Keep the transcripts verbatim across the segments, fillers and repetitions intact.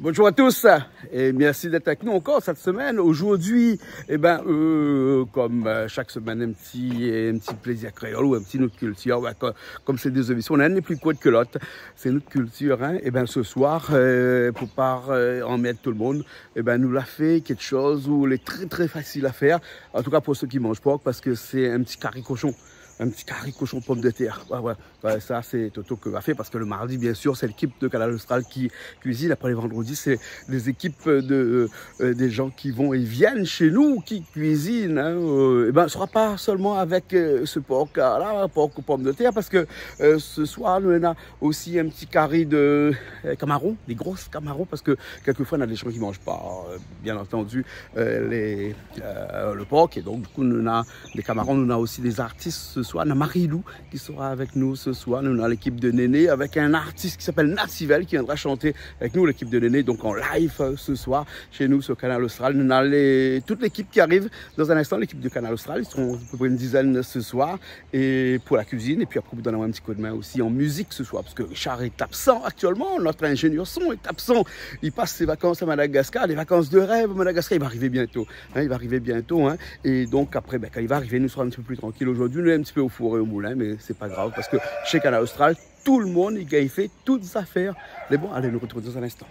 Bonjour à tous et merci d'être avec nous encore cette semaine. Aujourd'hui, eh ben, euh, comme, euh, chaque semaine, un petit, un petit plaisir créole ou un petit Nout Culture. Ouais, co-, comme c'est deux émissions, l'un n'est plus court que l'autre. C'est Nout Culture, hein. Eh ben, ce soir, euh, pour pas, euh, emmerder tout le monde, eh ben, nou la fé quelque chose ou lé très, très facile à faire. En tout cas, pour ceux qui mangent porc, parce que c'est un petit cari cochon. Un petit cari cochon pomme de terre. Ouais, ouais. Ouais, ça, c'est Toto qui va faire parce que le mardi, bien sûr, c'est l'équipe de Kanal Austral qui cuisine. Après, le vendredi, c'est des équipes de, euh, des gens qui vont et viennent chez nous, qui cuisinent, hein. Euh, eh ben, ce sera pas seulement avec, euh, ce porc-là, porc aux pommes de terre, parce que, euh, ce soir, nou néna aussi un petit cari de, euh, camaron, des grosses camarons, parce que quelquefois, on a des gens qui mangent pas, euh, bien entendu, euh, les, euh, le porc. Et donc, du coup, nou néna des camarons, nou néna aussi des artistes ce soir. Nou néna Marilou qui sera avec nous ce soir. Nou néna l'équipe de Néné avec un artiste qui s'appelle Nativelle qui viendra chanter avec nous, l'équipe de Néné, donc en live, euh, ce soir chez nous sur Kanal Austral. Nou néna les, toute l'équipe qui arrive dans un instant, l'équipe de Kanal Austral, ils seront à peu près une dizaine ce soir. Et pour la cuisine, et puis après, nou done un petit coup de main aussi en musique ce soir, parce que Richard est absent actuellement, notre ingénieur son est absent. Il passe ses vacances à Madagascar, les vacances de rêve à Madagascar, il va arriver bientôt, hein, il va arriver bientôt, hein. Et donc après, ben, quand il va arriver, nou sera un petit peu plus tranquille. Aujourd'hui, nou lé un petit peu au four et au moulin, mais c'est pas grave, parce que chez Kanal Austral, tout le monde, il gagne fait toutes affaires. Mais bon, allez, nou retrouve dans un instant.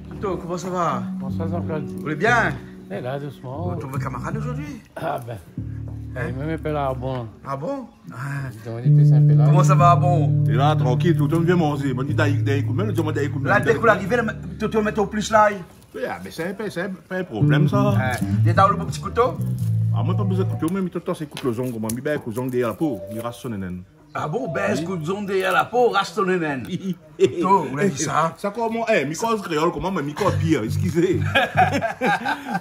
Toto, koman sa va ? Bonsoir Jean-Claude. Ou lé bien ? É la, dousman. Ou trouv kamarad zordi ? Ah ben. Hein ? Li mèm lé pa la, bon. Ah bon ? Ah. Donk li pé sinpé la. Koman sa va, bon ? É la, trankil, Toto i vien manzé. Bon, li done in koudmin, li done in koudmin. La, dèk ou la arivé la, Toto i mèt o plis la. Oui, ah, mé sé in pé, sé pa in problèm, sa. Hein. Li done aou lo ti kouto ? Ah, moin pa bezoin kouto, mé mi, Toto, sé kout lo zong, koman, mi bès kout zong dèrièr la po, mi ras son nénèn. Ah bon, bès kout zong dèrièr la po, ras son nénèn. Toto, ou la di sa ? Sa koman, é, mi koz kréol, koman, mé mi koz pir, eskizé.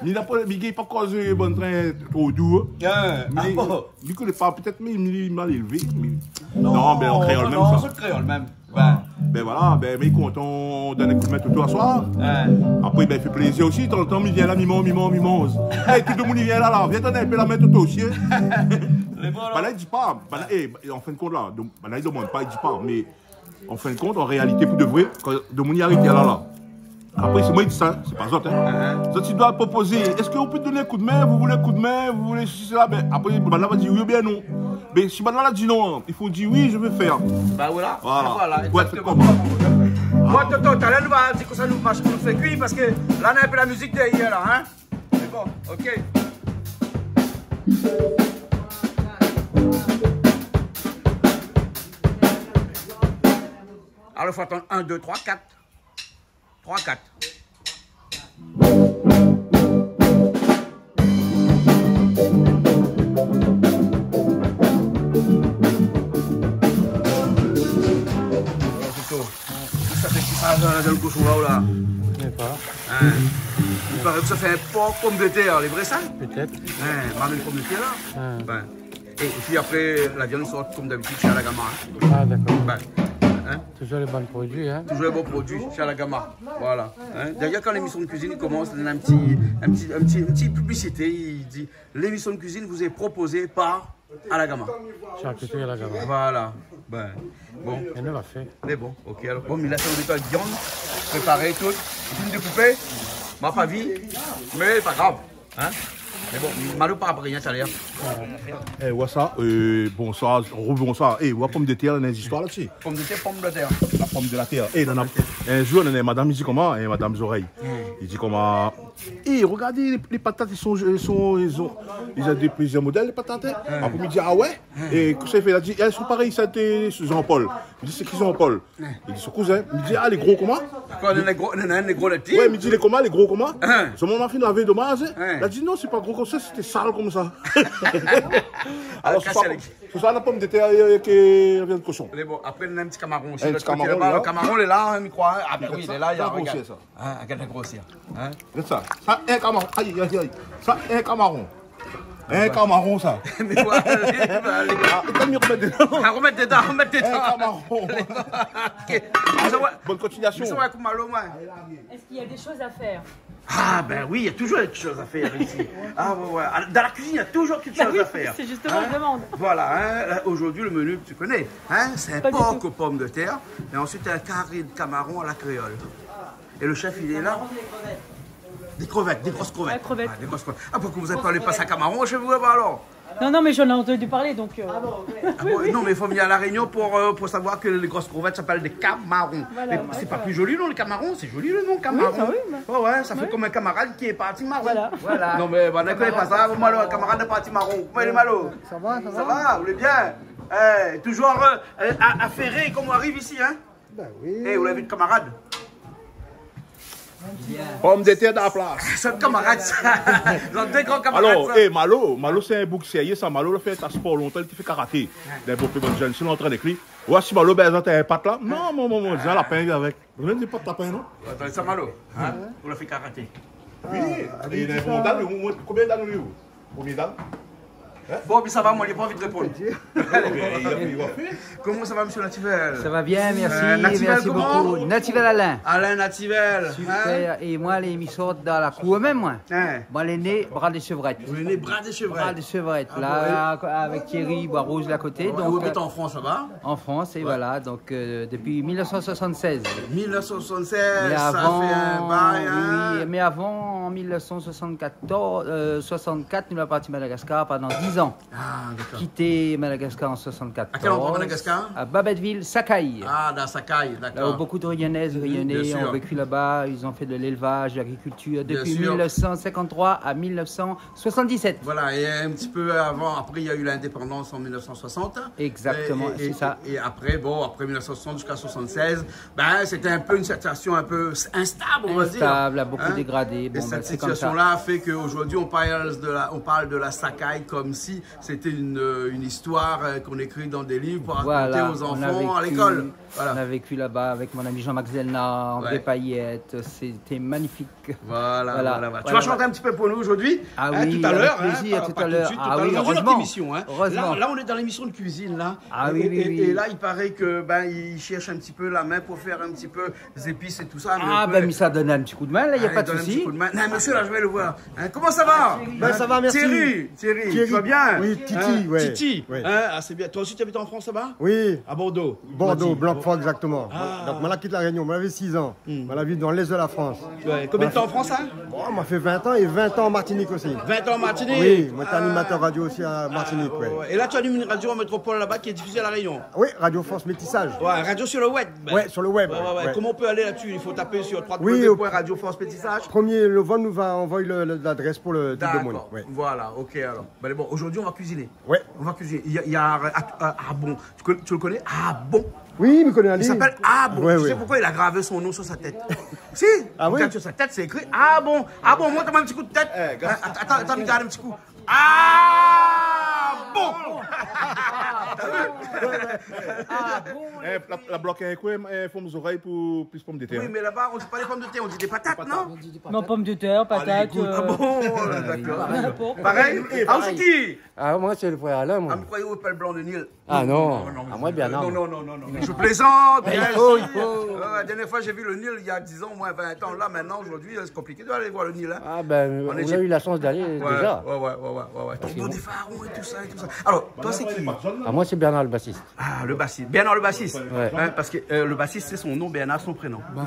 Mi la pa, mi gingn pa koz, euh, bann trin tro dou. Hein, ah bon ? Mi koné pa, pétèt, mé mi lé mal élvé, mé... Non, non, ben, an kréol mèm, non, sa. Sé kréol mèm. Ben. Ben voilà, ben, mi lé kontan done in koudmin Toto aswar. Hein. Apré, ben, i fé plézir osi, tanzantan, mi vien la, mi manz, mi manz, mi manz. É, tout demoun i vien la, la, vien tann in pé la min Toto osi, hein. Lé bon, la. Banna i di pa, banna, é, an fin d'kont, la, dom-, banna i domann pa, i di pa, mé an fin d'kont, an réalité, pou de vré, kan demoun i arèt la, la, apré, sé moin i di sa, sé pa zot, hein. Hein. Zot i doi propozé, èske ou pé done in koudmin, vous voulez un coup de main, vous voulez ceci, cela, ben, apré, banna va di oui oubien non. Mé si banna la di non, hein, i fo di oui, je veux faire. Ben voilà. Voilà. Voilà, ouais, exactement. Bon, Toto, talèr nou va di kosa nou marsh, nou fé kui, parske la, nou na in pé la mizik dèrièr la, hein. Sé bon, OK. Alor, fo atann in, dé, troi, kat. Troi, kat. Toto, sa fé ki sa, la, dann koshon la, la ? Mi koné pa. Hein ? I paré ke sa fé in por pomdetèr, lé vré sa ? Pétèt. Hein, marmit pomdetèr la. Hein. Ben. É, é pi apré, la viann i sort konm dabitid shé Alagama, hein. Ah, dakor. Ben, hein. Toujour lé bon produi, hein. Toujour lé bon produi shé Alagama. Voilà. Hein. Dayèr, kan lémisyon de kuizine i komans, néna in ti, in ti, in ti, in ti piblisité, i di, « L'émission de cuisine vous est proposée par Alagama. » Sharkitri Alagama. Voilà. Ben, bon. É nou la fé. Mé bon, OK, alor. Bon, mé la, sé an détay, viann préparé, tout. Fine dékoupé. Ma pa vi. Mé pa grav. Hein ? Mé bon, Malo pa apré, hein, talèr. É, oua sa, euh, bonswar, rebonswar. É, oua pomdetèr, néna zistoir la dsi. Pomdetèr, pomdetèr. La pomme de la terre. É, nana, in zour, nana madam i di koman, in madam zorèy. Hmm. I di koman, « É, regard, lé, lé patat, i son, i son, i son, i son de plizièr modèl, lé patat, hein. » Hmm. Apré, mi di, « Ah ouais ? » Hmm. É kosa i fé, la di, « Èl son parèy, sa té Jean-Paul. » Mi di, « Sé ki Jean-Paul ? » Hmm. I di, « Son kouzin. » Mi di, « Ah, lé gro koman ? Koi, nana in gro, nana in gro la ti ? » Ouais, mi di, « Lé koman, lé gro koman ? Hein. Solman ma fine lavé, domaz, hein. Hein. La di, « Non, sé pa gro konmsa, sété sal konmsa. » Alor, sé pa, sé sa, la pomdetèr, euh, ke la viann koshon. Mé bon, apré, nana in ti kamaron osi, lot koté laba. In ti kamaron, la. Lo kamaron lé la, hein, mi kroi, hein. Ah ben oui, lé la, i gard. Sa, sa, sa. Hein, gard la grosèr. Hein ? Gard sa. Sa, in kamaron. Ay, ay, ay. Sa, in kamaron. In kamaron, sa. Mé voilà, alé, va alé. Ah, i fo mi remèt dedan. Ah, remèt dedan, remèt dedan. In kamaron. OK. Bonne continuation. Mé sa va, koman, Malo, moin. Est-ce qu'il y a des choses à faire ? Ah, ben oui, il y a toujours des choses à faire ici. Ah, ouais, ouais. Ah, dans la cuisine, il y a toujours quelque chose à faire. Bah oui, c'est justement, je demande. Hein ? Voilà, hein, là, aujourd'hui, le menu, tu connais, hein, c'est un porc aux pommes de terre, et ensuite un carry de camaron à la créole. Et le chef, il est là. Des crevettes, des grosses crevettes. Ouais, crevettes. Ah, des grosses crevettes. Ah, pourquoi vous n'avez pas les passes à camarons chez vous là-bas alors ? Non, non, mais j'en ai entendu parler, donc, euh. Ah bon, non, mais il faut venir à La Réunion pour, euh, pour savoir que les grosses crevettes s'appellent des camarons. Voilà, ouais, c'est vrai. Mais c'est pas plus joli, non, les camarons ? C'est joli le nom, camaron. Oui, ça, oui, mais... Ouais, ouais, ça fait comme un camarade qui est parti marron. Voilà. Voilà. Non, mais voilà, c'est pas ça. Malo, camarade parti marron. Comment il est, Malo ? Ça va, ça va. Ça va, vous allez bien ? Eh, toujours, euh, à, à ferrer comme on arrive ici, hein ? Ben oui. Eh, vous l'avez vu, le camarade ? Pomdetèr dan la plas. Sé in kamarad sa. Zot dé gran kamarad sa. Alor, eh, Malo, Malo sé in boug sérié sa. Malo la fé in ta spor lontan, li té fé karaté. Lé bonpé bann jenn, si nou antrèn avèk li. Oua si Malo, ben, zot in pat la. Non, mon, mon, mon, zot la pin avèk. Ou la di pa de lapin, non ? Atann, sa Malo, hein ? Ou la fé karaté. Oui, ah, li lé bon. Konbien d'an li ? Promié dan. Hein ? Bon, pi sa va, moin, li la pa anvi réponn. Koman sa va, mésyé Nativèl ? Ça va bien, merci, merci beaucoup. Euh, Nativèl koman ? Nativèl Alain. Alain Nativèl, hein ? Super. É moin, lé, mi sort dan la kour mèm, moin. Hein ? Moin lé né Bras des Chevrettes. Ou lé né Bras des Chevrettes. Bras des Chevrettes, ah bon, la, avèk Thierry Boisrouge, la koté. Ouais, donk, ou abit, euh, an Frans laba ? An Frans, é voilà, donk, euh, dopi mil nèf san soisant-sèz. Mil nèf san soisant-sèz, sa fé in bay, hein ? Mé avan, oui, oui, mé avan, an mil nèf san soisant-katorz, euh, soisant-kat, nou la parti Madagaskar pandan diz an. Ah, dakor. Kité Madagaskar an soisant-katorz. À quel endroit, Madagascar ? À Babettville, Sakayes. Ah, dan Sakayes, dakor. Là où beaucoup de Réunionnaises, Réunionnais ont vécu là-bas, ils ont fait de l'élevage, de l'agriculture, depuis mille neuf cent cinquante-trois à mille neuf cent soixante-dix-sept. Voilà, et un petit peu avant, après, il y a eu l'indépendance en mille neuf cent soixante. Exactement, c'est ça. Et, et, et après, bon, après mille neuf cent soixante jusqu'à soixante-seize, ben, c'était un peu une situation un peu instable, on va dire. Instable, a beaucoup dégradé. Hein ? Bon, ben, c'est comme ça. Et cette situation-là a fait qu'aujourd'hui, on parle de la, on parle de la Sakaï comme si c'était une, euh, une histoire, euh, qu'on écrit dans des livres pour raconter aux enfants à l'école. Voilà, on a vécu, on a vécu là-bas avec mon ami Jean-Max Delnard, André Payet, c'était magnifique. Voilà, voilà, voilà. Tu vas chanter un petit peu pour nous aujourd'hui, hein, tout à l'heure, hein, pas, pas tout de suite, tout à l'heure, dans une autre émission, hein. Ah oui, avec plaisir, tout à l'heure. Ah oui, heureusement. Là, là, on est dans l'émission de cuisine, là. Ah oui, oui, oui. Et, et, et là, il paraît que, ben, il cherche un petit peu la main pour faire un petit peu les épices et tout ça, mais... Ah, ben, mi sa donn in ti koudmin, la, y a pas de souci. Allez, donne un petit coup de main. Non, monsieur, là, je vais le voir. Hein, comment ça va ? Ben, ça va, merci. Thierry, Thierry, tu vas bien ? Oui, Titi, ouais. Titi, hein, ah, c'est bien. Toi aussi, tu habites en France, là-bas ? Oui. À Bordeaux, tu m'as dit. Bordeaux, Blanquefort, exactement. Ah. Donk, moin la kit La Réunion, moin lavé six ans. Hmm. Moin la viv dan l'est de la France. Ouais, combien de temps en France, hein ? Bon, moin la fé vingt ans é vingt ans en Martinique aussi. Vingt ans en Martinique ? Oui, moin té animatèr radio aussi à Martinique, ouais. Ah, ouais, ouais. Et là, tu animes une radio en métropole là-bas qui est diffusée à La Réunion ? Oui, Radio France Métissage. Ouais, radio sur le web. Ouais, sur le web, ouais, ouais. Comment on peut aller là-dessus ? Il faut taper sur trois W point radio France Métissage. Oui, au premier, le van nou va anvoy le, le, l'adresse pour le, tout le monde. D'accord. Ouais. Voilà, ok, alors. Ben, bon, aujourd'hui, on va cuisiner. Ouais. On va cuisiner. Il y a, il y a, ah, ah, ah bon. Tu con-, tu le connais ? Ah bon ? Oui, mi koné ali. Il s'appelle Ah bon. Ouais, ouais. Tu sais pourquoi il a gravé son nom sur sa tête ? Si. Ah oui ? Regarde sur sa tête, c'est écrit Ah bon. Ah bon, montre-moi un petit coup de tête. Eh, gars. Hein, att-, attends, attends, regarde un petit coup. Ah bon. T'as vu ? Ah bon. Eh, la, la blok in koin, eh, fom zorèy pou plis pomdetèr. Oui, mais là-bas, on dit pas des pommes de terre, on dit des patates, non ? Des patates. Non, pommes de terre, patates, euh... Allez, écoute. Ah bon, d'accord. N'importe quoi. Pareil. Ah, pareil. Ah, ou sé ki ? Ah, moin, sé le frèr Alain, moin. Ah, mi kroiyé ou té lé Blanc de Nil. Ah non. Non, non, ah, moin, bien non. Non, non, non, non, non. Je plaisante, bien sûr. Mais il faut, il faut. Ouais, ouais, la dernière fois, j'ai vu le Nil, il y a dix ans, au moins vingt ans. Là, maintenant, aujourd'hui, c'est compliqué d'aller voir le Nil, hein. Ah, ben, on a eu la chance d'aller déjà. Ouais, ouais, ouais, ouais, ouais, ouais. Parce que... Tonton des Pharaons et tout ça, et tout ça. Alors, toi, c'est qui ? Ah, moin, sé Bernard le bassiste. Ah, le bassiste. Bernard le bassiste. Ouais. Hein, parce que, euh, le bassiste, c'est son nom, Bernard, son prénom. Bon.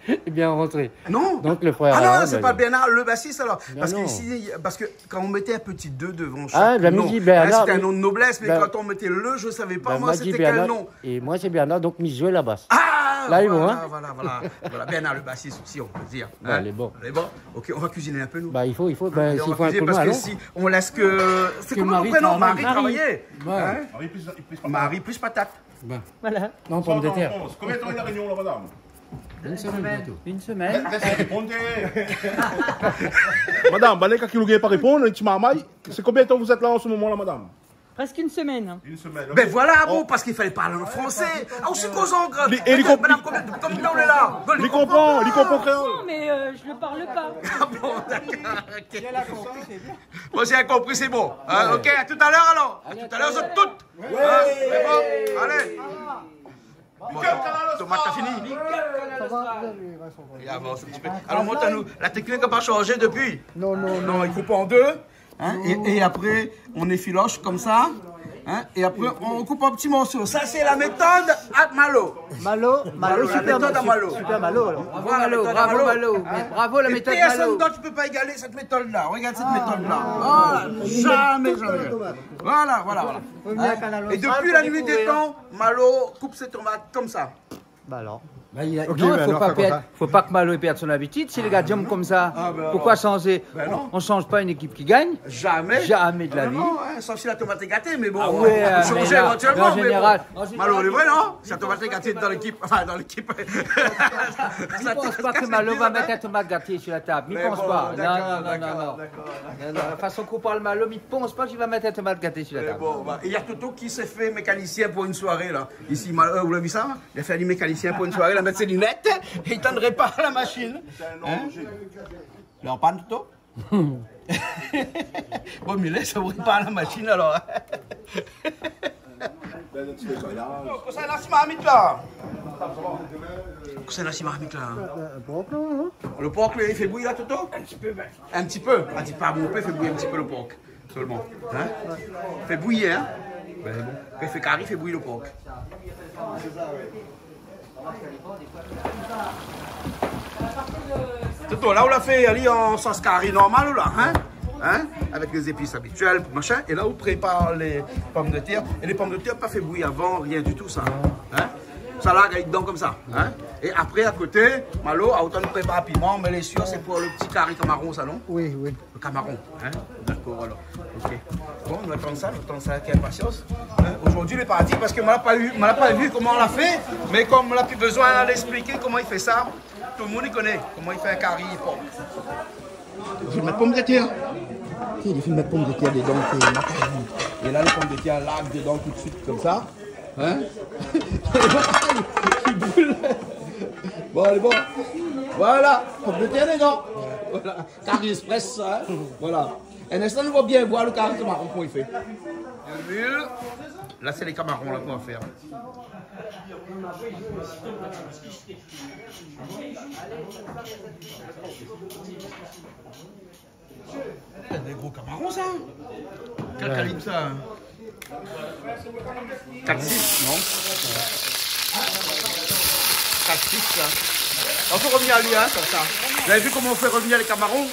Eh bien, rentrez. Non. Donc, le frère Alain, ben... Ah non, c'est pas Bernard le bassiste, alors. Non, non. Parce que ici, parce que quand on mettait un petit deux devant chaque nom, hein, c'était un nom de noblesse, mais quand on mettait le, je savais pas, moi, c'était quel nom. Ah, ben, mi di Bernard. Ben, moin, mi di Bernard. Et moin, c'est Bernard, donc mi zoué la basse. Ah, là, ils vont, hein. Voilà, voilà, voilà. Voilà, Bernard le bassiste aussi, on peut dire. Hein ? Bon, il est bon. Il est bon. Ok, on va cuisiner un peu, nous. Bah, il faut, il faut, ben, s'il faut un coup de main, non ? Hein ? Allez, on va cuisiner parce que si on laisse que, c'est comment ton prénom ? Marie, Marie. Marie travailler. Ouais. Hein ? Marie plus, plus patate. Marie plus patate. Ben. Voilà. Non, pomdetèr. Combien de temps il a réunion là, madame ? Une semaine bientôt. Une semaine. Laisse répondre. Madame, ben, lé ka ki lou gingn pa réponn, in ti marmay. C'est combien de temps vous êtes là en ce moment-là, madame ? Presque une semaine. Une semaine, ok. Ben voilà, bon, parce qu'il fallait parler en français. Ah, ou sé koz an grèk. Li, é li konpri. Madame, combien, combien de temps on est là ? Li konpran, li konpran kréol. Non, mais, euh, je ne parle pas. Ah bon, d'accord, ok. Si elle a compris, c'est bien. Bon, si elle a compris, c'est bon. Hein, ok, à tout à l'heure alors. À tout à l'heure, vous êtes toutes. Ouais. Hein, c'est bon ? Allez. Bon, tomat, t'as fini ? Il avance un petit peu. Alors, montre-nous. La technique n'a pas changé depuis ? Non, non, non. Non, il coupe en deux. Hein, et, et après, on effiloche comme ça. Hein ? Et après, on coupe en petits morceaux. Ça, c'est la méthode à Malo. Malo, Malo, la méthode à Malo. Super Malo, alors. Bravo, Malo, bravo, Malo. Hein ? Bravo, la méthode Malo. Et personne d'autre ne peut pas égaler cette méthode-là. Regarde cette méthode-là. Voilà. Jamais, jamais. Voilà, voilà, voilà. Hein ? Et depuis la nuit des temps, Malo coupe ses tomates comme ça. Bah alors. Bah, il a... Ok, non, mais alors, fo pa pèrd, fo pa ke Malo i pèrd son abitid. Si lé gars i yèm konmsa, pourquoi changer ? Ah, ben non. Ben non. On, on change pas une équipe qui gagne. Jamais. Jamais de la vie. Ah non, non, hein, sauf si la tomate est gâtée, mais bon, on peut changer éventuellement, mais bon. Ah ouais, mais là, en général, en général, Malo, lé vré, non ? Si la tomate est gâtée dans l'équipe, enfin, dans l'équipe. Mi pans pa ke Malo va mèt in tomat gaté sur la tab. Mi pans pa. Mais bon, d'accord, d'accord, d'accord. Non, non, non, non. Non, non. La fason k'ou parl Malo, mi pans pa ke li va mèt in tomat gaté sur la tab. Mais bon, bah, il y a Toto qui s'est fait mécanicien pour une soirée, là. Isi, Malo, euh, ou la vi sa ? Li la fé ali mécanicien pour une soirée, la mèt ses lunettes, é li tann répar la machine. Hein ? Lé an pann, Toto ? Bon, mi lès répar la machine, alors. Kosa néna si marmit la ? Kosa néna si marmit la ? Euh, euh, pork, non, hein ? Le pork, li, li fé bouyi la, Toto ? Un petit peu, ben. Un petit peu. Ah, di pa, mon pé fé bouyi in ti pé le pork. Seulement. Hein ? Fé bouyi, hein ? Ben bon. Kan i fé kari, fé bouyi le pork. Toto, la ou la fé ali an sos kari normal, ou la, hein ? Hein ? Avec les épices habituelles, machin. Et là, on prépare les pommes de terre. Et les pommes de terre, pa fé bouyi avan, rien du tout, sa. Hein ? Sa la, gard dedan konmsa. Hein ? Et après, à côté, Malo, ah, ou tann prépar piman, mé lé sir, sé pou le ti kari kamaron, sa, non ? Oui, oui. Le kamaron, hein ? D'accord, alors. Ok. Bon, nou atann sa, nou atann sa avèk inpasians. Hein ? Aujourd'hui, lé parti, parske ma la pa u, ma la pa vu koman ou la fé, mé konm ma la pi bezoin alé ésplik koman i fé sa, tout le moun i koné koman i fé in kari pork. Li fine mèt pomdetèr. Si, li fine mèt pomdetèr dedan, sé makaroni. É la, lé pomdetèr, larg dedan tout de suite, konmsa. Hein ? Li boul. Bon, lé bon. Voilà, pomdetèr dedan. Voilà. Kari express, sa, hein ? Voilà. In instan, nou va bien voir le kari kamaron, koman i fé. Luil. La, sé lé kamaron, la, k'ou va fé. Dé gro kamaron, sa. Kèl kalib, sa ? Kat sis, non ? Kat sis, sa. On fé revnir ali, hein, konmsa. Zot la vu koman on fé revnir lé kamaron ?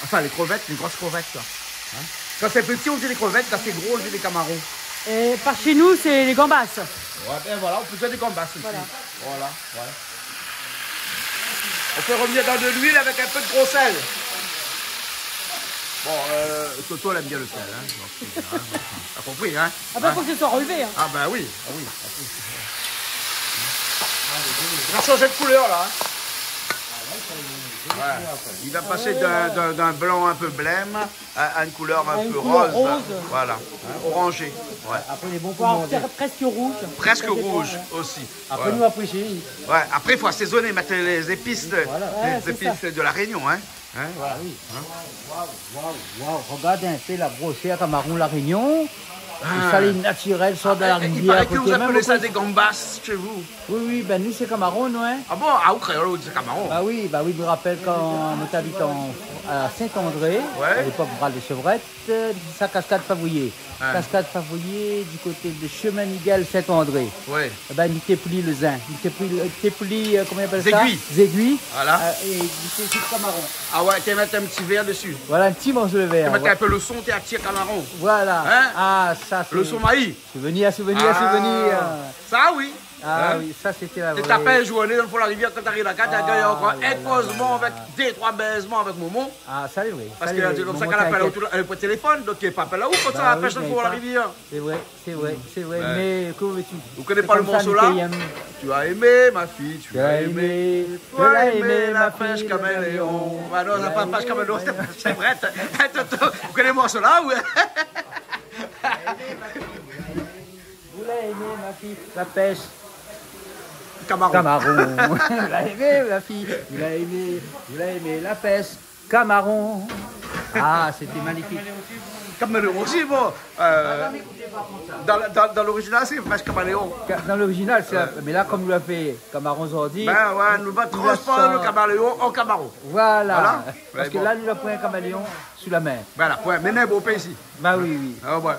Enfin, lé krevèt, lé gro krevèt, sa. Hein ? Kan sé pti, on di lé krevèt, kan sé gro, on di lé kamaron. É par shé nou, sé lé ganbas. Ouais, ben voilà, on peut dire des gambas aussi. Voilà. Voilà, ouais. On fait revenir dans de l'huile avec un peu de gros sel. Bon, euh, Toto, elle aime bien le sel, hein. Donc, c'est bien, hein. T'as compris, hein ? Ah ben, faut que ce soit relevé, hein. Ah ben oui, ah oui. Il va changer de couleur, là, hein. Ouais. Il va passer d'un, d'un, d'un blanc un peu blême à, à une couleur un peu rose. À une couleur rose. Voilà. Hein, orangé. Ouais. Après, les bons... Voire pres-, presque rouge. Presque rouge aussi. Voilà. Après, nou aprésié. Ouais, après, il faut assaisonner, mettre les épices de, les épices de la Réunion, hein. Voilà. Hein, voilà. Ah oui. Hein ? Waouh, waouh, waouh. Regarde un peu la grosseur kamaron La Réunion. Ah. Ça, lé naturel, sort de la rivière à côté. Ah, il paraît que vous appelez ça des gambas chez vous. Oui, oui, ben nou, sé kamaron, nou, hein. Ah bon ? Ah, ou kréol, ou di kamaron. Bah oui, bah oui, mi rapèl kan moin té abit an, à Saint-André, à l'époque, Bras de Chevrette, euh, sa Cascade Favrier. Ouais. Cascade Favrier, du côté de Chemin Miguel, Saint-André. Ouais. Eh ben, mi té pli le zin, mi té pli, té pli, euh, comment on appelle ça ? Zégui. Zégui. Voilà. Euh, é mi té, té kamaron. Ah ouais, té mèt un petit verre dessus. Voilà, un petit morceau de verre, ouais. Té mèt un peu le son, té atir kamaron. Voilà. Hein ? Ah, ça, c'est... Le son maï. Souvenir, souvenir, souvenir. Ah, ça, oui. Ah oui, ça, c'était la vraie. Té tapé in journé dan le fon la rivière, kan t'arrives la gare, t'as gagné encore un croisement avec deux, trois baisements avec Momon. Ah, ça, c'est vrai. Parce que dans ce cas-là, t'appelles au téléphone, donc il n'y a pas appel à vous, quand ça va pêcher dans le fond la rivière. Bah oui, mais pas. C'est vrai, c'est vrai, c'est vrai. Ouais. Mais que veux-tu ? Vous connaissez pas le morceau là ? C'est comme ça, nous payons. Tu as aimé ma fille, tu as aimé, tu as aimé la pêche caméléon. Ah non, la pêche caméléon, c'est, c'est vrai. Attends, attends, vous connaissez le morceau là, ou ? Vous l'avez aimé, ma fille, la pêche. Kamaron. Kamaron. Vous l'avez aimé, ma fille. Vous l'avez aimé, vous l'avez aimé, la pêche. Kamaron. Ah, c'était magnifique. Caméléon aussi, bon. Euh, Dan, dan, dan lorizinal, sé pèsh kamaléon. Ka-, dan lorizinal, sé, mé la, konm nou la fé kamaron zordi, bin oué, nou va transform lo kamaléon an kamaron. Voilà. Voilà. Parske la, nou la pran in kamaléon sou la min. Voilà, oué, mé, mé bon, pa isi. Ba oui, oui. Ah oué.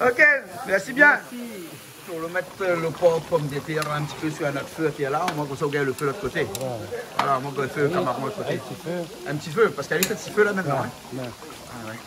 OK, mèrsi bien. Mèrsi. Nou mèt, euh, lo por, pomdetèr in ti pé sir in not fé, épi la, omoin, konmsa, ou gingn lo fé lot koté. Oué. Voilà, omoin, ou gingn fé lo kamaron lot koté. In ti fé. In ti fé, parske la, li fé ti fé la, mintnan, in. Oué. Ah oué.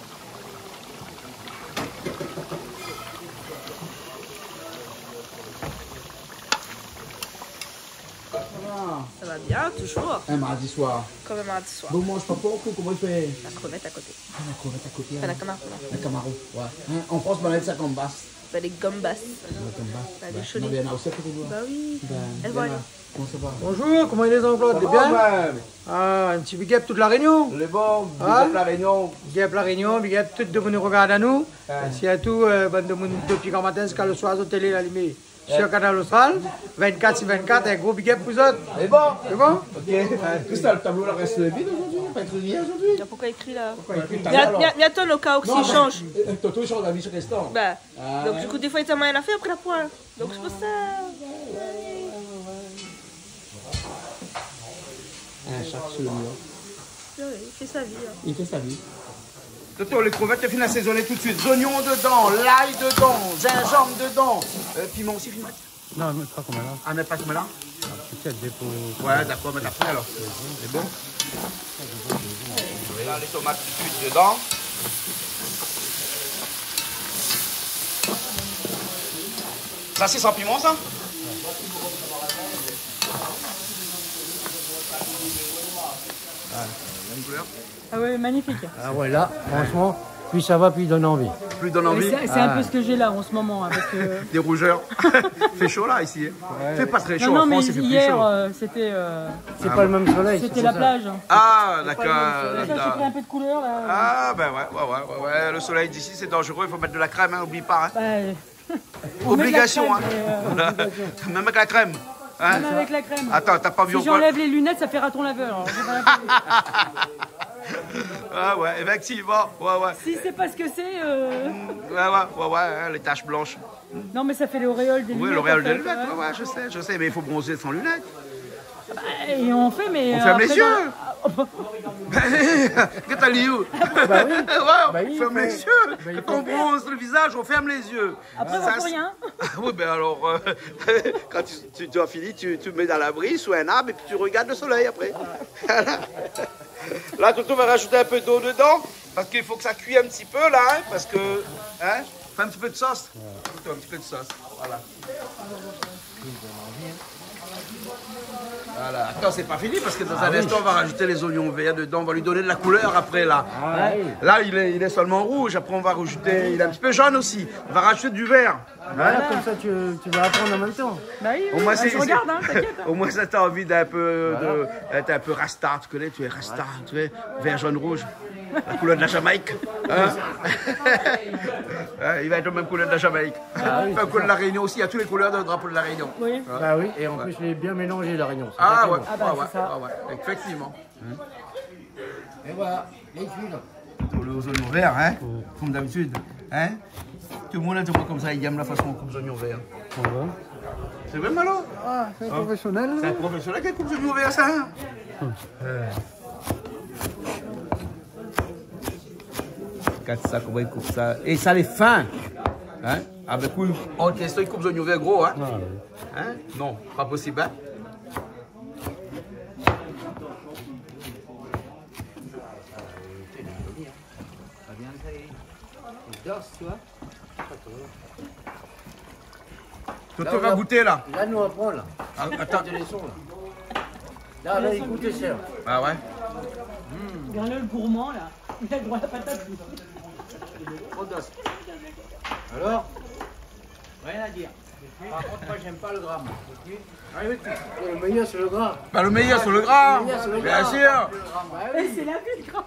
Sa va ? Sa va bien, toujours. In mardi soir. Konm in mardi soir. Bon, manz pa pork ou koman i fé ? La krevèt a koté. Ah, la krevèt a koté, la kamaron. La kamaron, oué. In, an Frans, bin, i apèl sa gambas. Bin, lé gambas. La gambas. Bin, lé sholi. Néna osi a koté de nou. Ba oui. Bin, voilà. Koman sa va ? Bonjour, koman i lé, Jean-Claude ? Lé bien ? Sa va, oué. Ah, in ti big up tout La Rényon. Lé bon, big up La Rényon. Big up La Rényon, big up tout demoun i rogard anou. Oué. Sirtou, euh, bann demoun dopi gran matin ziska lo soir, zot télé la alimé. Oué. Sir Kanal Austral, vinn-kat sir vinn-kat, in gro big up pou zot. Lé bon ? Lé bon ? OK. Oué. Tout sa, lo tablo la rès vid zordi, pa ékri rien zordi. Mé poukoué ékri la ? Poukoué ékri ? Mé, mé, mé atann, o ka ou si i shanj. Non, mé, euh, Toto i shanj la vi sir instan. Ba. Ah oué. Donk, di kou, défoi, li té moiyin afèr, apré la poin. Donk, sé pou sa. Oué, oué, oué. In shat sou lo mir. Oué, li fé sa vi, in. Li fé sa vi. Toto, lé krevèt, fine asézoné tout suit. Zoignon dedan, lay dedan, zinzanm dedan. Euh, piman osi, fine mèt ? Non, mé pa konm la. Ah, mé pa konm la ? Ah, pétèt dé pou... Oué, dakor, mèt apré alor. Lé bon. La, lé tomat tout suit dedan. Sa, sé san piman, sa ? Ah, la in koulèr. Ah oué, magnifique. Ah oué, la, fransheman, plis sa va, plis i donn anvi. Plis i donn anvi. Mé sé, sé in pé sak mi na la an se moman, in, parske... Dé rouzèr. I fé sho la, isi, in. Oué. I fé pa tré sho an Frans, mé i fé pli sho. Non, non, yèr, euh, sété, euh, sété la plaz, in. Ah, dakor, dakor. Sé pa lo solèy. Sa, sa i fé in pé de koulèr, la. Ah, bin oué, oué, oué, oué, oué. Lo solèy d'isi, sé danzéré, i fo mèt de la krèm, in, oubli pa, in. Oué. Obligasion, in. Mèm avèk la krèm, in. Mèm avèk la krèm. In ? Mèm avèk la krèm. Atann, la pa vi ankor ? Si j'enlève les lunettes, ça fait raton laveur, alors, j'ai pas compris. Ah oué, éfèktivman, oué, oué. Si sé pa sak sé, euh... Mm, oué, oué, oué, oué, in, lé tash blansh. Non, mais ça fait l'auréole des lunettes, en fait, ouais. Oui, l'auréole des lunettes, ouais, ouais, je sais, je sais, mais il faut bronzer sans lunettes. Bah, et on fait, mais, euh, après, dans... On ferme les yeux. Gèt ali. Bah oui. Ouais, on ferme les yeux. Bah, il faut faire. Quand on bronze le visage, on ferme les yeux. Après, on voit rien. Ça, c'est... Ah oui, ben alors, euh, quand tu, tu, tu as fini, tu, tu mets dans l'abri, sous un arbre, et puis tu regardes le soleil après. Voilà. Là, Toto va rajouter un peu d'eau dedans, parce qu'il faut que ça cuit un petit peu, là, hein, parce que, hein, fais un petit peu de sauce. Toto, un petit peu de sauce, voilà. Voilà. Attends, c'est pas fini, parce que dans un instant, on va rajouter les oignons verts dedans, on va lui donner de la couleur après, là. Ah oui. Hein ? Là, il est, il est seulement rouge, après, on va rajouter, il est un petit peu jaune aussi. On va rajouter du vert. Voilà, comme ça, tu, tu vas apprendre en même temps. Bah oui, oui, je regarde, hein, t'inquiète, hein. Au moins, ça, t'as envie d'un peu de, d'être un peu rasta, tu connais, tu es rasta, tu es vert, jaune, rouge. La couleur de la Jamaïque. Hein ? Hein, il va être la même couleur de la Jamaïque. Ah oui, c'est ça. Enfin, couleur de la Réunion aussi, il y a toutes les couleurs dans le drapeau de la Réunion. Oui. Hein ? Bah oui, et en plus, il est bien mélangé, la Réunion. C'est très beau. Ah ouais, ouais, ouais, effectivement. Et voilà, les huiles. Pour les oignons verts, hein, comme d'habitude, hein. Tout le monde est comme ça, il aime la façon qu'on coupe les oignons verts. Ah ouais. C'est vrai, Malo ? Ah, c'est un professionnel, là. C'est un professionnel qui coupe les oignons verts, ça, hein ? Euh. Regarde ça, comment il coupe ça. Et ça, les fins. Hein ? Avec une autre question, il coupe les oignons verts gros, hein ? Ah ouais. Hein ? Non, pas possible, hein ? Toto va goûter, là. Là, nou aprann, là. Ah, attends. Des leçons, là. Là, là, il goûte cher. Ah ouais ? Regarde le gourmand, là. Il a le droit à la patate. Trop d'os. Alors ? Rien à dire. Par contre, moi, j'aime pas le gras, moi. Le meilleur, c'est le gras. Bah, le meilleur, c'est le gras. Le meilleur, c'est le gras. Bien sûr. Bah oui. Eh, c'est la vie, le gras.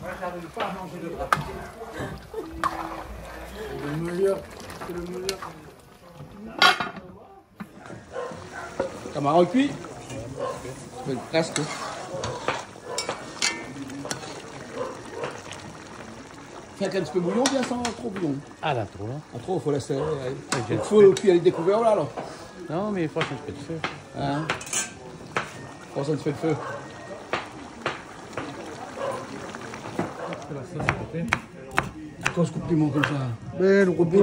Moi, j'arrive pas à manger le gras. Le meilleur, c'est le meilleur. Kamaron kui. Presque. Avèk in ti pé bouyon, oubien san tro bouyon ? Ah, la, tro, in. Ah, tro, fo lès, ouais, ouais. Ouais, donk, fo kui ali dékouvèr, la, alor. Non, mé fo in ti pé d'fé. In ? Fo in ti pé d'fé. Akoz koup piman konmsa ? Bin, lo robot,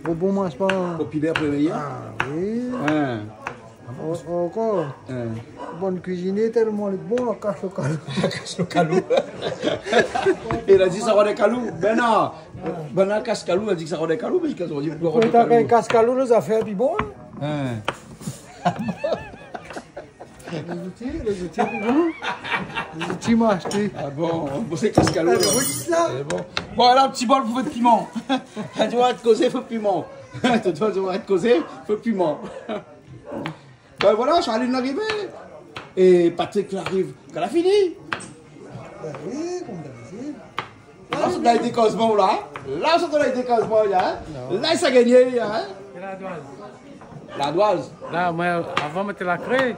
robot, moin, sé pa... Popilèr pou lé méyèr. Ah, oui. In. An-, ankor. In. Bann kuizinié, tèlman lé bon, la kas lo kalou. La kas lo kalou. É la di sa va dé kalou. Bin non. Bin la kas kalou, la di sa va dé kalou, mé kan ou di pou... Kan ou kas kalou, lé zafèr lé pi bon, in. In. Lé zouti, lé zouti lé pi bon. Lé zouti ma ashté. Ah bon, bon, sé kas kalou, la. Ah, oui, sé sa. Sé bon. Bon, alor, ti bol pou fé piman. Kan ou arèt kozé, fé piman. Kan ou arèt kozé, fé piman. Bin voilà, Charline la arivé. É Patrick la arivé. Kan la fini. Bin oui, konm dabitid. La, sé la dékozman, la. La, sé la dékozman, la, in. Non. La, sa gingné, in. Lardoiz. Lardoiz. La, moin, avan, moin té Lakré.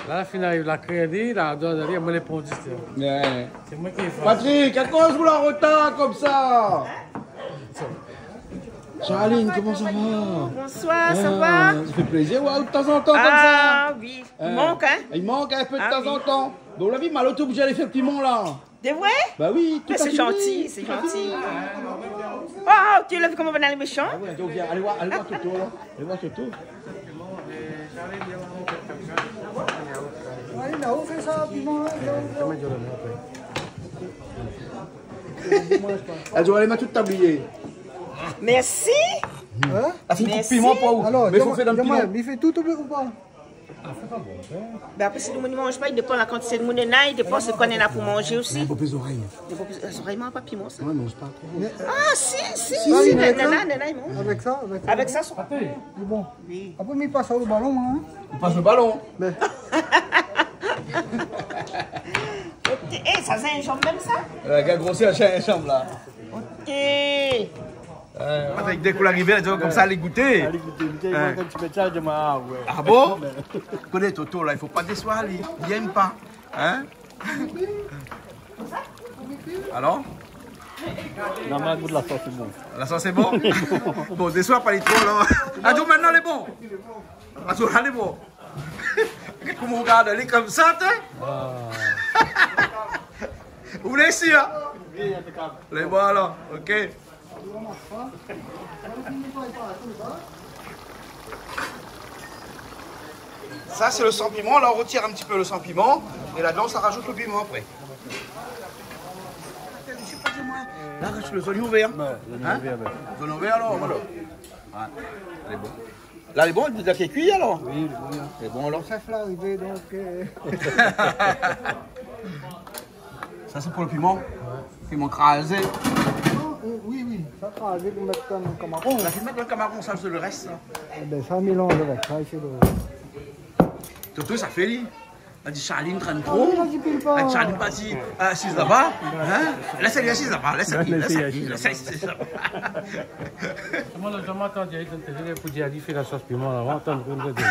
La, la fine ariv Lakré, ali, Lardoiz, ali, moin lé pondis, té. Ouais. Sé moin ki fé. Patrick, akoz ou la rotar konmsa ? Charline, koman sa va ? Bonsoir, sa va ? Ah, sa fé plézir, ouais, tazantan konmsa. Ah oui, i mank, in ? I mank in pé tazantan. Ah oui. Bon, la vi, Malo, té oblizé alé fé piman, la. Sé vré ? Ba oui, tout afilé. Mé sé zanti, sé zanti. Oh, ou la vi koman banna lé méshan ? Ah ouais, donk, vien, alé voir, alé voir Toto, la. Alé voir Toto. Alé, la, ou fé sa, piman, la, la, la. Ah, ou va alé mèt tout tablié. Mèrsi. In ? La fine koup piman pou ou. Alor, mé fo fé dan lo piman. Li fé tout ou pa ? Bin apré, si lo moun i manz pa, i dépan la kantité de moun néna, i dépan sak néna pou manzé osi. Mé in pé plis zorèy. In pé plis, zorèy, moin pa piman, sa. Ouais, manz pa tro. Ah, si, si, si, néna, néna, i manz. Avèk sa, avèk sa. Avèk sa, sé bon. Oui. Apré, mi pas lo balon, in. Ou pas lo balon. Mé OK. É, sa, sé in zinzanm mèm, sa ? Euh, gard grosèr zinzanm, la. OK. Euh, avèk dé kou larivé, la, konmsa, alé gouté. Alé gouté, gouté, in. Moin, kan ti mèt sa, mi di, ah ouais. Ah bon ? Koné Toto, la, i fo pa désoir ali. Li èm pa. In ? Alor ? Non, mé gout la sos, sé bon. La sos, sé bon ? Bon, désoir pa li tro, la. Ah, donk, koméla lé bon. Ah, donk, lé bon. Gard koman ou gard ali konmsa, té. Ah. Ou lé sir, in ? Lé bon, alor. OK. Sa, sé lo san piman. La, ou rotir in ti pé lo san piman. É ladan, ou sa razout lo piman apré. La, razout lé zonion vèr. Ouais, lé zonion vèr, ouais. Zonion vèr, alor, voilà. Ouais, lé bon. La, lé bon, li la kui, alor ? Oui, lé bon, in. Lé bon, alor. Shèf la arivé, donk, euh. Sa, sé pou lo piman ? Ouais. Piman krazé. Non, euh, oui, oui. Sa, krazé pou mèt dan kamaron. La fine mèt dan kamaron, sa, sé lo rès, sa. Ébin, sa, mélanz avèk sa, sé lo... Toto, sa fé li. La di Charline, trente-trois. Ah oui, la di pil pa. Ah, Charline, pa di, asiz laba. In ? Lès ali asiz laba, lès ali, lès ali, lès ali asiz laba. Moin, la zamé antann ali dan télé pou dir ali fé la sos piman, la, ou antann kosa li di.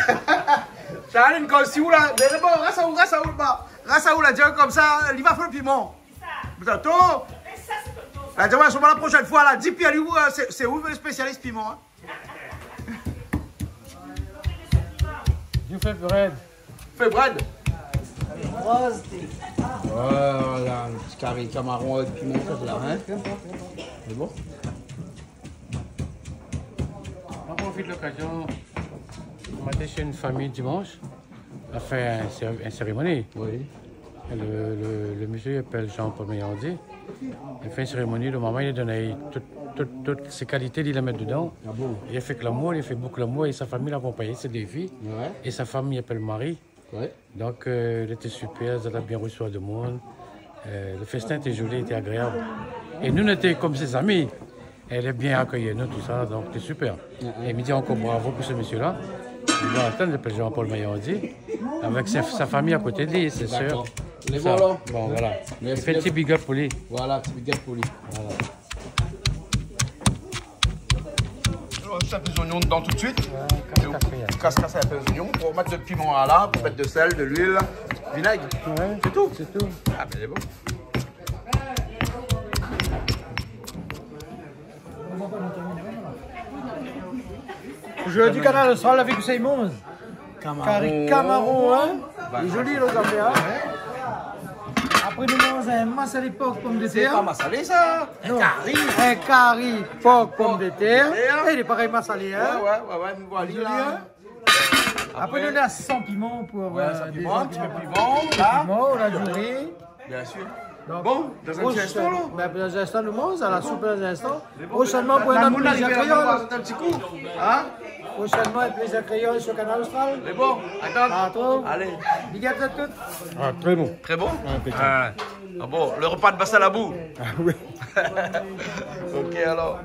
Charline, konm si ou la, mé bon, rès aou, rès aou laba. Rès aou la, di konmsa, li va fé lo piman. Toto. La di, ouais, sirman la proshèn foi, la di, pi ali, ou, euh, sé, sé ou lo spésialis piman, in. Ou fé brèd. Fé brèd. Voilà, in ti kari kamaron avèk piman, sa, la, in. Lé bon. On profite l'occasion. On était chez une famille dimanche. La fé in sé-, in sérémoni. Oui. É lo, lo, lo mésyé i apèl Jean-Paul Mayandi. Li fé in sérémoni, lo momon, li la donn tout, tout, tout sé kalité, li la mèt dedan. Ah bon ? Li la fé ke lamour, li la fé bokou lamour é sa fami la akonpagné, sé dé fiy. Ouais. É sa fam i apèl Marie. Ouais. Donk, euh, lété super, zot la bien resevoir demoun. Euh, lo fèstin lété zoli, lété agréab. É nou, nou lété konm sé zami. Èl la bien akèy anou, tousa, donk lété super. Ah, ah. É mi di ankor bravo pou se mésyé-la. Li la atann, li apèl Jean-Paul Mayandi, avèk sa, sa fami a koté de li, sé sèr. Dakor. Lé bon, alor. Bon, voilà. Mèrsi bien. Fé in ti big up pou li. Voilà, ti big up pou li. Voilà. Ou razout in pé zoignon dedan tout de suit. Ouais, kas, kas in pé zoignon. Pou mèt de piman la, pou mèt de sèl, de luil, vinèg. Ouais, sé tou. Sé tou. Ah, bin, lé bon. Zordi, Kanal Austral avèk Simon. Kari kamaron, in ? Lé zoli, lo zafèr, in ? Apré, nou manz in masalé por pomdetèr. Sé pa masalé, sa ? Non. In kari. In kari por pomdetèr. Pomdetèr. É, lé parèy masalé, in ? Oué, oué, oué, oué, mi voi ali, la. Lé zoli, in ? Apré, nou na san piman pou, eu, san piman, in ti pé piman, la. Piman, nou na du ri. Bien sir. Donk, bon, dan in ti instan, la. Bin, dan in instan, nou manz, a la soup, dan in instan. Proshènman, pou in ot plézir kréol. In ti kou, in ? Proshènman, in plézir kréol sur Kanal Austral. Mé bon, atann. A bientôt. Alé. Big up à tous. A, trè bon. Trè bon ? A, inpékab. A bon, le repa de Basalabou. A oui. Ok, alor.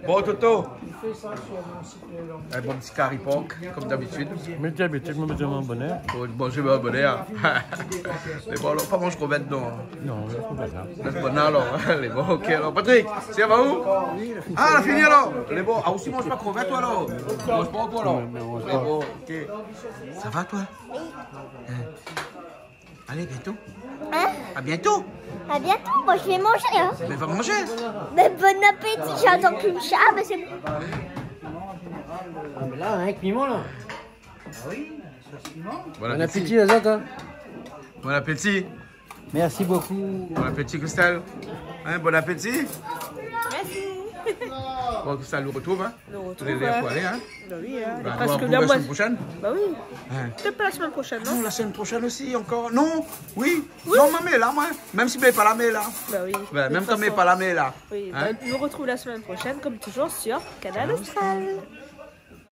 Bon, Toto. In bon ti kari por, kom dabitid. Mé dabitid, moin, mi manz bonèr. O, bon, mi manz bonèr. Mé bon, alor, pa manz krevèt, non. Non, sé pa sa. Lès bonèr, alor. Lé bon, ok, alor. Patrick, sa va ou ? A, la fini, alor. Lé bon. A, ou osi, manz pa krevèt, ou, alor ? Manz pa, ou, alor ? Non, non, manz pa. Lé bon, ok. Sa va, ou ? In ? Alé, bientôt. In ? A bientôt. A bientôt, moin, mi sa manzé, in. Mé va manzé. Mé bon apéti, mi atann ke sa, mé sé bon. A, mé la, in, avèk piman, la. Bon apéti. Bon apéti, lé zot, in. Bon apéti. Mèrsi bokou. Bon apéti, Christelle. In, bon apéti. Mèrsi. Bon, Christelle, nou retrouv, in. Nou retrouv, in. Lé lèr pou alé, in. Ba oui, in. Ba, nou retrouv la semèn proshèn. Ba oui. In. Pétèt pa la semèn proshèn, non ? Non, la semèn proshèn osi, ankor. Non, oui. Oui. Non, mé la, moin, mèm si mi lé pa la, mi lé la. Ba oui. Bin, mèm kan mi lé pa la, mi lé la. Oui, ba, nou retrouv la semèn proshèn, kom toujour, sur Kanal Austral.